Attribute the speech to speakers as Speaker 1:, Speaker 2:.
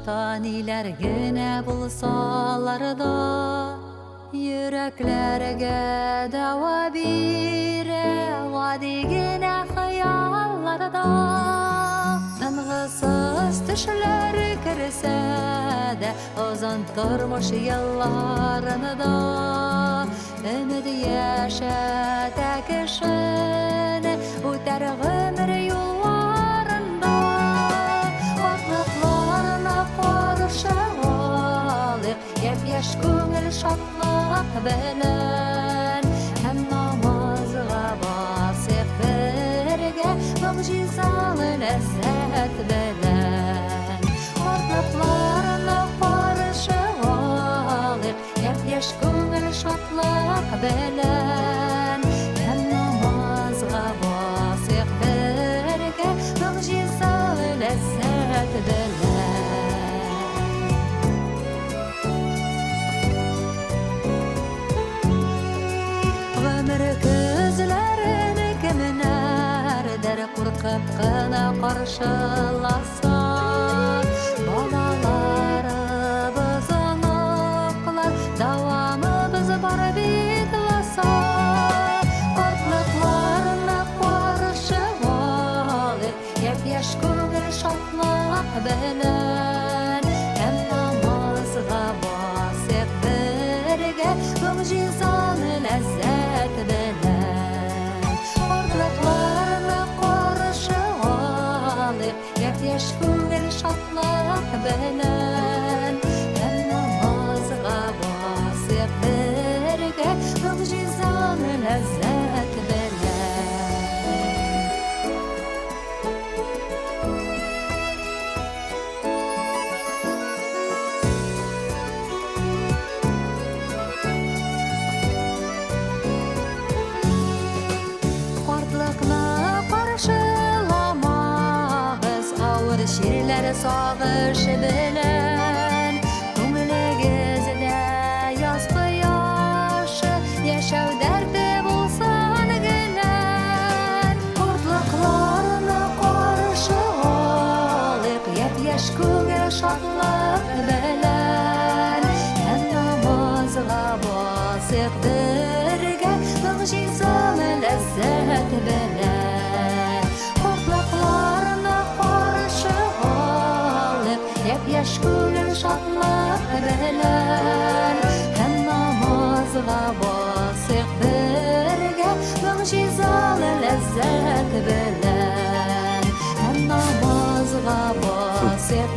Speaker 1: Тормышта ниләр генә булсалар да, йөрәкләргә дәва бирә гади генә хыяллар да. Тынгысыз төшләр керсә дә, озын тормыш елларында өмет яшәтә кешене үтәр гомер юлларында. Картлыкларына каршы алыйк, япь-яшь күңел шатлык белән, һәм намазга басыйк бергә, могҗизалы ләззәт белән. Картлыкларына каршы алыйк, япь-яшь күңел шатлык белән, һәм намазга басыйк бергә, могҗизалы ләззәт белән. Гомер көзләрен кемнәрдер куркып кына каршыласа, балаларыбыз, оныклар, дәвамыбыз бар бит ласа. Картлыкларны каршы алыйк, япь-яшь күңел шатлык белән, һәм намазга басыйк бергә, могҗизалы ләззәт белән. Картлыкларны каршы алыйк, япь-яшь күңел шатлык белән, һәм намазга басыйк бергә, могҗизалы ләззәт белән. Картлыкны каршыламагыз авыр чирләр сагыш белән. Күңелегездә яз кояшы, яшәү дәрте булсын гелән. Картлыкларны каршы алыйк, япь-яшь күңел шатлык белән, һәм намазга басыйк бергә, могҗизалы ләззәт белән. Картлыкларны каршы алыйк, япь-яшь күңел шатлык белән, һәм намазга басыйк бергә, могҗизалы ләззәт белән. Һәм намазга басыйк